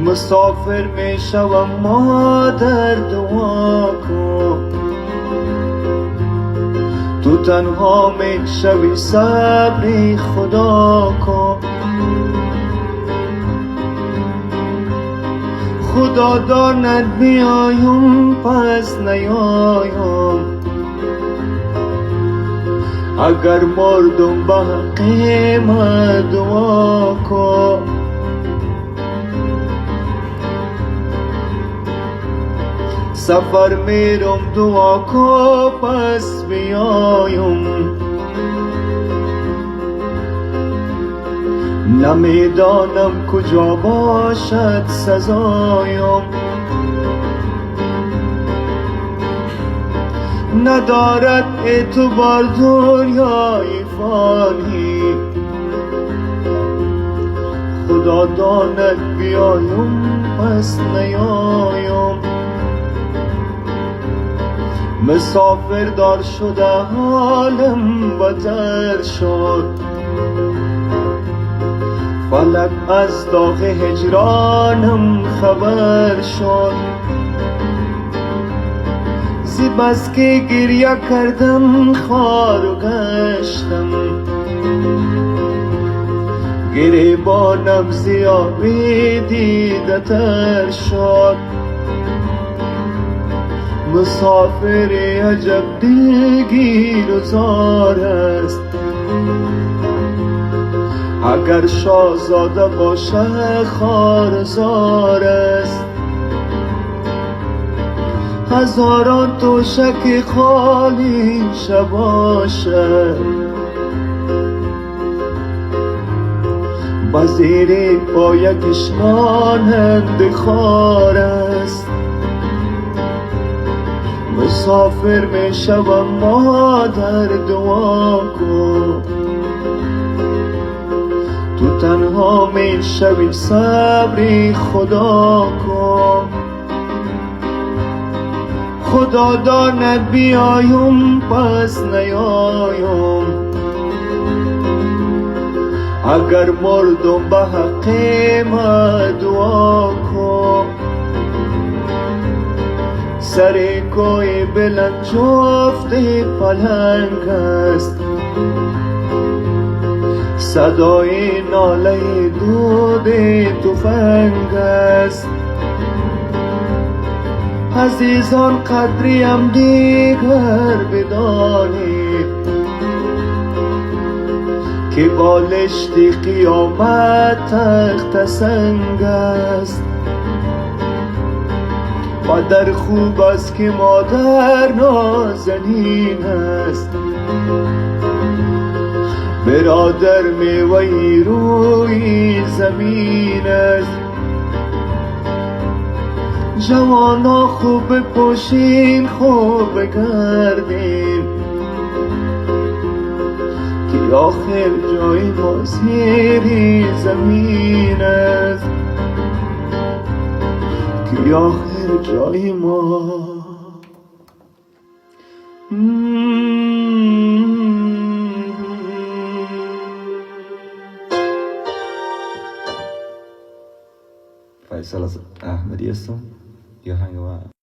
Мусофир мешавам, модар, дуо кун. Ту танҳо мешавӣ, сабри Худо кун. Худо донад биёям, пас наёям. Агар мурдум, ба ҳаққи ман дуо кун. Сафар мерам, дуо кун, пас биёям. Намедонам куҷо бошад сазоям. Надорад эътибор дунёи фонӣ. Худо донад биёям, пас наёям. Мусофирдор шуда ҳолам бадтар шуд. Фалак аз доғи ҳиҷронам хабар шуд. Зи бас ки гиря кардам, хору гаштам. Гиребонам зи оби дида тар шуд. Мусофири аҷаб дилгиру зор аст. Агар шоҳзода бошад, хору зор аст. Ҳазорон тӯшаки холӣ шабошад, ба зери поякаш монанди хор аст. Мусофир мешавам, модар, дуо кун. Ту танҳо мешавӣ, сабри Худо кун. Худо донад биёям, пас наёям. Агар мурдум, ба ҳаққи ман дуо кун. Сари кӯҳи баланд ҷуфти паланг аст. Садои нолаи дуди туфанг аст. Азизон, қадриам дигар бидонед, ки болишти қиёмат тахта санг аст. Падар хуб аст, ки модар нозанин аст. Бародар меваи рӯи замин аст. Ҷавоно, хуб бипӯшин, хуб бигардин, ки охир ҷои мо зери замин аст. Ки охир ҷои мо. Файсал Аҳмадӣ ҳастам. Ё ҳангома.